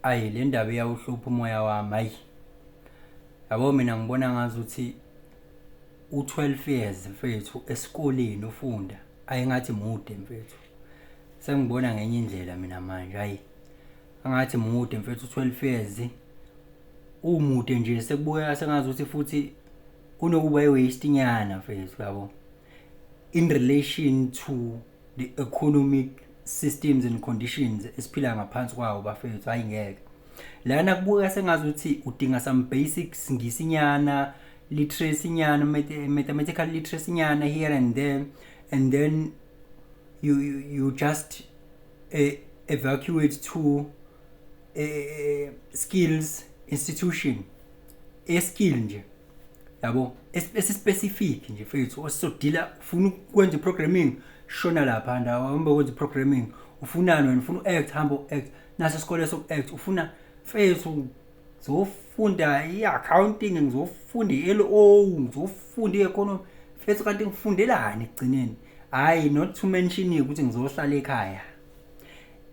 Ayi, le ndaba iyawuhlupha umoya wami, hayi. Yabo, mina ngibona ngazuthi u-12 years, mfethu, esikoleni ufunda, ayingathi mude, mfethu. Sengibona ngenye indlela mina manje, hayi. Angathi mude, mfethu, u-12 years. Umude nje, sekubukeka sengazuthi futhi kunokuba i-waste nyana, mfethu, yabo. In relation to the economic systems and conditions esiphila ngaphansi kwawo, bafethu, hayi ngeke. Lana kubukeka sengazuthi udinga some basics ngisinyana, literacy nyana, mathematical literacy nyana here and there, and then you just evacuate to skills institution, a skill nje, yabo, esi-specific nje, mfethu, osodila. Ufuna ukwenza i-programming, shona lapha ndawo, hamba ukwenza i-programming. Ufunani wena? Ufuna u-act, hamba u-act, naso isikole soku-act. Ufuna, mfethu, ngizofunda i-accounting, ngizofunda i-LO, ngizofunda i-economy, mfethu, kanti ngifundelani ekugcineni? Hhayi, not to mention ukuthi ngizohlala ekhaya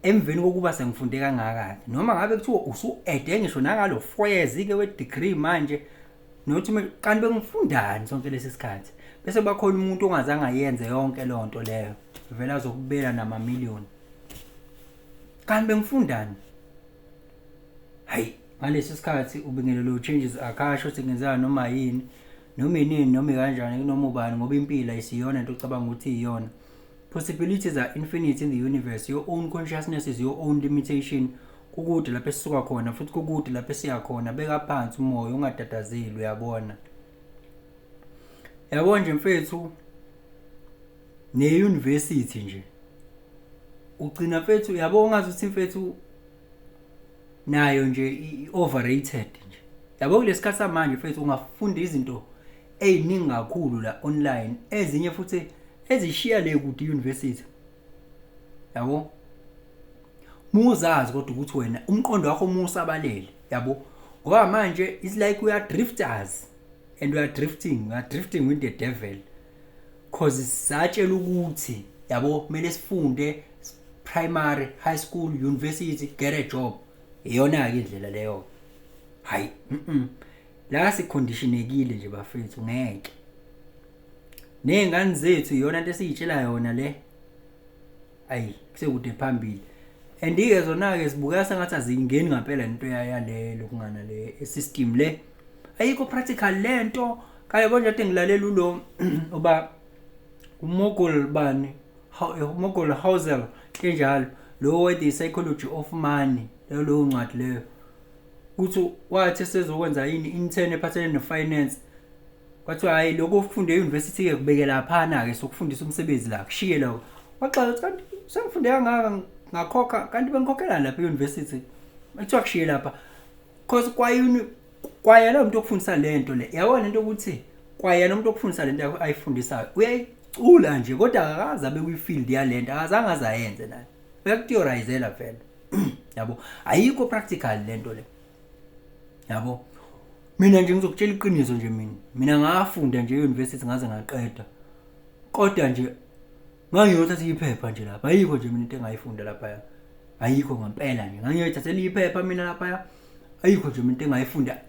emveni kokuba sengifunde kangaka, noma ngabe kuthiwa usu-ede ngisho nangalo 4 years-ke we-degree manje, not kanti bengifundani sonke lesi sikhathi? Bese bakhona umuntu ongazange ayenze yonke leyo nto leyo, vele azokubela namamiliyoni. Kanti bengifundani? Hayi, ngalesi sikhathi ubingelelo changes akasho ukuthi kungenzeka noma yini, noma inini, noma kanjani, kunoma ubani, ngoba impilo ayisiyona into ocabanga ukuthi iyona. Possibilities are infinite in the universe. Your own consciousness is your own limitation. Kukude lapho esisuka khona, futhi kukude lapho esiya khona. Beka phansi umoya, ungatatazeli, uyabona, yabo nje, mfethu, ne-university nje ugcina, mfethu, yabo, ungazuthi, mfethu, nayo nje i-overrated nje, yabo. Kulesikhathi samanje, mfethu, ungafunda izinto eziningi kakhulu la online, ezinye futhi ezishiya le kude i-university, yabo. Muzazi kodwa ukuthi wena umqondo wakho musabalele, yabo, ngoba manje it's like we are drifters and we are drifting, we are drifting with the devil, 'cause satshela ukuthi, yabo, kumele sifunde primary, high school, university, get a job. Iyona ke indlela leyo. Hayi, la siconditionekile nje, bafethu, ngeke. Nezingane zethu, iyona into esiyitshela yona le. Ayi, kusekude phambili, and ke zona ke sibukeka sengathi azingeni ngempela into yale lokungana le system le, ayikho practical lento. Kanye konje kade ngilalela ulo uba uMogul bani, Mogul Housel kanjalo, lo we The Psychology of Money, leyo ncwadi leyo, kuthi wathi esezokwenza yini, intern ephathelene ne-finance, kwathiwa, "Hayi, lokho ufunde e-university ke kubeke laphana ke, sokufundisa umsebenzi la, kushiye lokho." Waxaka ukuthi kanti sengifunde kangaka, ngakhokha, kanti bengikhokhelani lapha e-university? Kuthiwa kushiye lapha, 'cause kwayuni kwayena umuntu okufundisa lento le, yabona lento, ukuthi kwayena umuntu okufundisa lento ayifundisayo uyayicula nje, kodwa akakaze abe kwi-field yalento, akazange aze ayenze naye, uyakutheorizela vele, yabo. Ayikho practical lento le, yabo. Mina nje ngizokutshela iqiniso nje, mina ngafunda nje e-university ngaze ngaqeda, kodwa nje ngangiyothatha iphepha nje lapha. Ayikho nje mina into engayifunda lapha, ayikho ngempela nje. Ngangiyothathela iphepha mina lapha, ayikho nje mina into engayifunda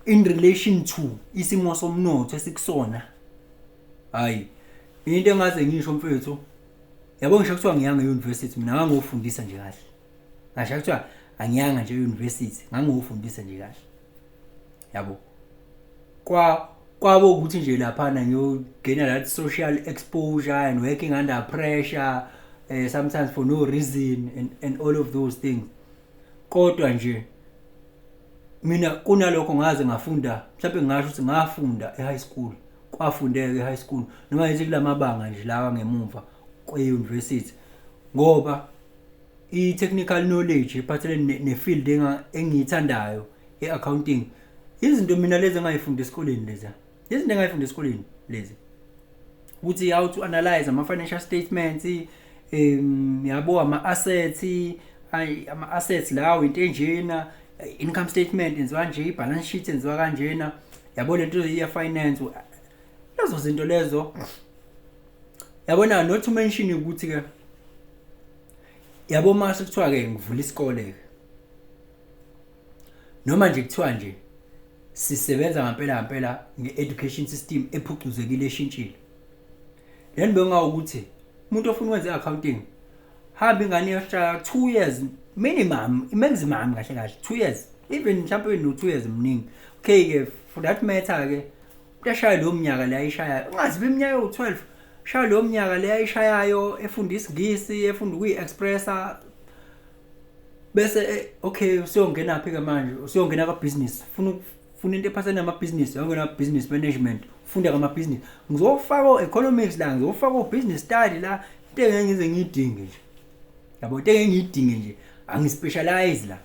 in relation to isimo somnotho esikusona. Hayi, into engaze ngisho, mfethu, yabo, ngisho kuthiwa ngiyanga e-university, mina ngangofundisa nje kahle. Ngasho kuthiwa angiyanga nje e-university, ngangofundisa nje kahle, yabo. Kwabo ukuthi nje laphana ngiyogena that social exposure and working under pressure, sometimes for no reason and all of those things. Kodwa nje mina kunalokho ngaze ngafunda, mhlawumbe ngingasho ukuthi ngafunda e-high school, kwafundeka e-high school, noma ngithi kulamabanga nje lawa ngemumva kwe-university, ngoba i-technical knowledge ephathelene ne-field engiyithandayo, i-accounting, izinto mina lezi engayifunda esikoleni lezi, izinto engayifunda esikoleni lezi, ukuthi how to analyze ama-financial statements, yabo, ama-assets, ama-assets lawo, into enjena, income statement yenziwa kanje, i-balance sheet yenziwa kanjena, yabo, lento ye-finance, lezo zinto lezo, yabona. Not to mention ukuthi ke, yabo, mase kuthiwa ke ngivula isikole ke. Noma nje kuthiwa nje sisebenza ngampela ngampela nge-education system ephucuzekile, eshintshile. Then bengawukuthi umuntu ofuna ukwenza i-accounting, hamba ingane iyoshaya 2 years minimum, maximum kahle kahle 2 years, even mhlawumbe no 2 years mningi. Okay ke, for that matter ke, uyashaya leyo minyaka le ayishayayo, ungazibi iminyaka ewu-12, shaya leyo minyaka le ayishayayo efunda isiNgisi, efunda ukuyi-expressa. Bese okay, usiyongena phi ke manje? Usiyongena ka business, ufuna into ephathene namabhizinisi, uyongena business management, ufunda ngamabhizinisi. Ngizofaka economics la, ngizofaka business study la, into engeke ngize ngiyidinge nje, yabo, into engeke ngiyidinge nje. Angispecialize la,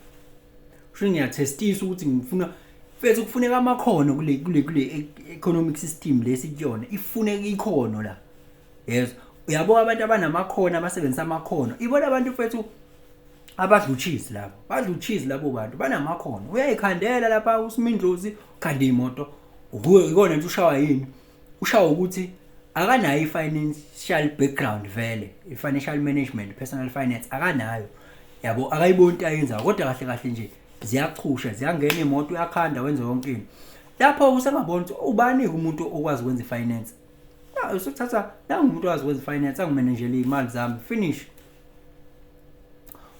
kusho ngiyathestisa ukuthi ngifuna, mfethu, kufuneka amakhono kule economic system lesikuyona, ifuneka ikhono la. Yes, uyabo, abantu abanamakhono, abasebenzisa amakhono, ibona abantu, mfethu, abadla ucheese labo, badla ucheese labo bantu banamakhono. Uyayikhandela lapha uSimindlozi, ukhanda imoto, ikona nje. Ushawa yini? Ushawa ukuthi akanayo i-financial background vele, i-financial management, personal finance akanayo, yabo, akayiboni into ayenzayo. Kodwa kahle kahle nje ziyachusha, ziyangena imoto, uyakhanda, wenza yonke into. Lapho usengabona ukuthi ubani umuntu okwazi ukwenza i-finance. Na usuthatha nangumuntu owazi ukwenza i-finance, angimanagele iy'mali zami, finish.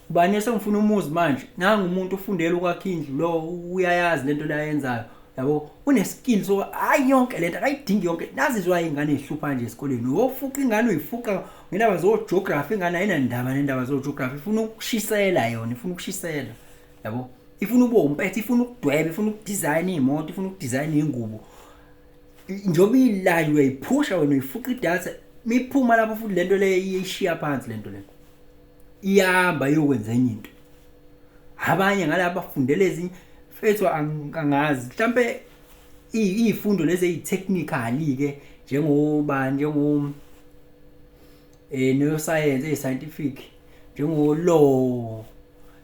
Ubani esengifuna umuzi manje? Nangu umuntu ufundela ukwakha indlu, lo uyayazi lento le ayenzayo, yabo, une-skill. So hayi, yonke lento akayidingi yonke. Nazizwa ingane ezihlupha nje esikoleni, uyofuqa ingane, uyifuqa ngendaba zo-geography, ingane ayinandaba nendaba zo-geography, ifuna ukushisela yona, ifuna ukushisela, yabo, ifuna ube umpethe, ifuna ukudweba, ifuna ukudizayina iy'moto, ifuna ukudizayina iy'ngubo. Njengoba ilayo uyayiphusha wena, uyifuqa idatha, miphuma lapho futhi lento le iyishiya phansi, lento le iyahamba iyokwenza enye into. Abanye ngalaba bafundela ezinye, mfethu, angazi, mhlambe izifundo lezi ezitechnical ke, njengoba njengo neuroscience, ezi-scientific, njengo law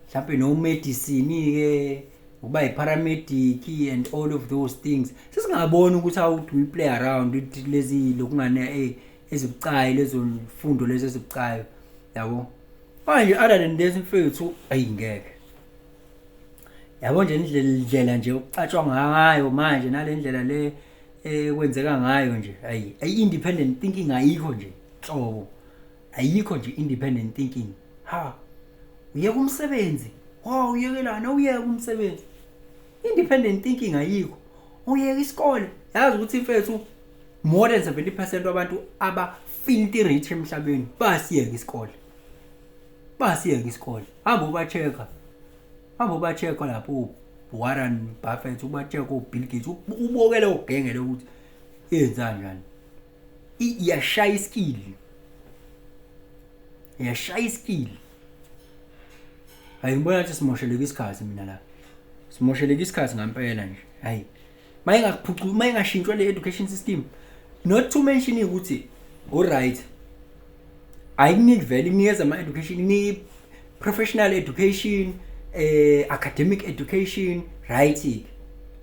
mhlambe, no medicine ke, ukuba i-paramedic and all of those things. Sesingabona ukuthi how do we play around with lezi lokungane ezibucayi, lezo mfundo lezi ezibucayi, yabo. Manje other than this, mfethu, ayingeke, yabo nje, indlela nje okucatshwa ngayo manje nale ndlela le ekwenzeka ngayo nje, ayi, independent thinking ayikho nje nhlobo, ayikho nje independent thinking. Ha, uyeka umsebenzi, wow, uyekelana, uyeka umsebenzi, independent thinking ayikho. Uyeka isikole, yazi ukuthi, mfethu, more than 70% wabantu aba filthy rich emhlabeni basiyeka isikole, basiyeka isikole. Hamba uba-check, hamba uba-check lapho Warren Buffett, uba-check uBill Gates, ubokele ugengele ukuthi yenza kanjani. Iyashaya iskill, iyashaya iskill. Hayi, ngibona ukuthi simosheleke isikhathi mina la, simosheleke isikhathi ngempela nje. Hayi, mayingaphucu, mayingashintshwa le education system. Not to mention ukuthi, alright, ayikuniki vele, ikunikeza ama education, ikunika professional education, academic education, right,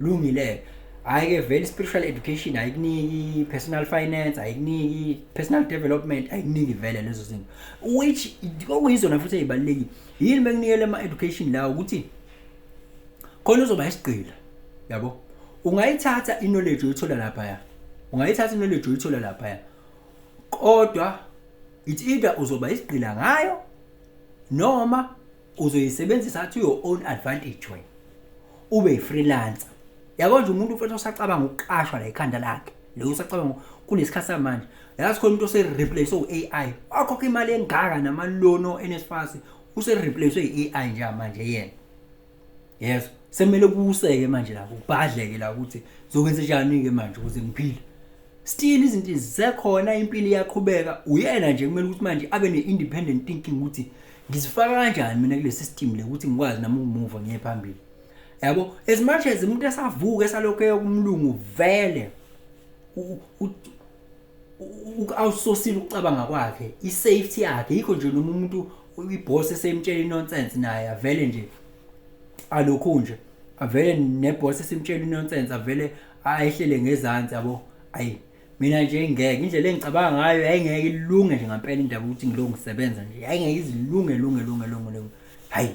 lungile. Hayi ke vele, spiritual education ayikuniki, personal finance ayikuniki, personal development ayikuniki vele lezo zinto, which okuyizona futhi ezibalulekile. Yini bekunikele ama education la ukuthi khona uzoba isigqila, yabo? Ungayithatha i-knowledge oyithola lapha, ungayithatha i-knowledge oyithola lapha, kodwa it's either uzoba isigqila ngayo noma uzoyisebenzisa to your own advantage, wena ube yi-freelancer, yabo nje. Umuntu mfethu osacabanga ukuqashwa la ekhanda lakhe lo usacabanga kulesikhathi samanje, yazi khona umuntu ose-replace u-AI, wakhokha imali engaka nama-loan o-NSFAS, use-replace i-AI nje manje yena. Yes, semele kuseke manje la, kubhadleke la ukuthi zokwenza njani ke manje ukuze ngiphile. Still izinto zisekhona, impilo iyaqhubeka. Uyena nje kumele ukuthi manje abe ne-independent thinking ukuthi ngizifaka kanjani mina kule system le ukuthi ngikwazi nami ukumuva ngiye phambili, yabo. As much as umuntu esavuka esalokho eyokumlungu vele uku-outsourcile ukucabanga kwakhe, i-safety yakhe yikho nje. Noma umuntu iboss esemtshela i-nonsense naye avele nje alokhu nje, avele neboss esimtshela i-nonsense, avele ayehlele ngezansi, yabo. Ayi, mina nje ngeke, indlela engicabanga ngayo yayingeke ilunge nje ngampela. Indaba ukuthi ngilo ngisebenza nje yayingeke izilunge lunge lunge lunge lunge. Hayi.